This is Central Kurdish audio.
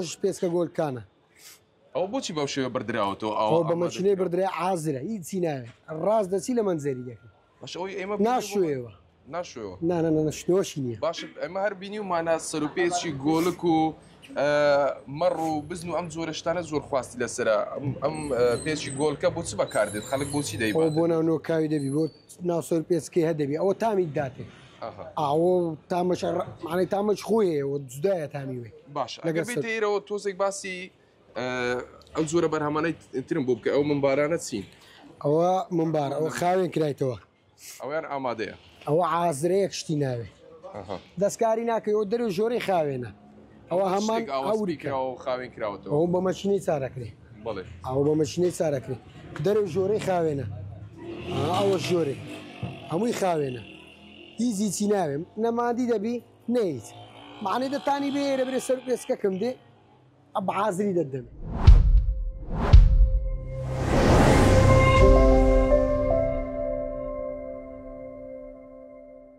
ئەوەش پێسکە گۆلکانە. ئەوە بۆچی بەو شێوە بردراوەتەوە ئاوا ئەوە بە ئامادە مەکینەی کراوە؟ بردرێ عازرە هیچی ناوێ ڕاست دەچی لە مەنزەری دەکەی. باش ئەوەی ئێمە بینیومانە ناشوێوە. ناشوێوە. نا نا نا شتنەوەشی نییە. باشە ئێمە هەر بینیومانە سەروپێچی گۆلک و مەڕ و بزن و ئەم جۆرە شتانە زۆر خواستی لەسەرە ئەم پێچی گۆلکە بۆ چ بەکاردێت خەڵک بۆچی ئەوە بۆ دەیباتن؟ ناو نۆکاوی دەبی بۆ ناو سەر پێچکەی هەر دەبی ئەوە تامی داتێ ئەها. ئەوە تامەش معنی تامەش خۆی هەیە و جودایە تامی وێ باشە ئەگەر لەگەر سەر بێتە ئێرەوە تۆزێک باسی ئەو جۆرە بەرهەمانەی ترم بۆ بکە ئەو ممبارانە چین؟ ئەوە ممبار ئەوە خاوێن کرایتەوە. ئەویان ئامادەیە. ئەوە عازرەیەک شتی ناوێ دەستکاری ناکەی ئەو دەرو ژۆرەی خاوێنە ئەوە هەمان ئەوری کراوە خاوێن کراوەتەوە ئەوە بە مەشینەی چارەکرێ بەڵێ ئەوە بە مەشینەی چارەکرێ دەرو ژۆرەی خاوێنە ئەوە ژۆرێ هەمووی خاوێنە هیچ هیچی ناوێ نەماندی دەبی نەیت معنی دەتانی بێرە برێ سەر پێسکەکەم دێ بە عازری دەدەمێ.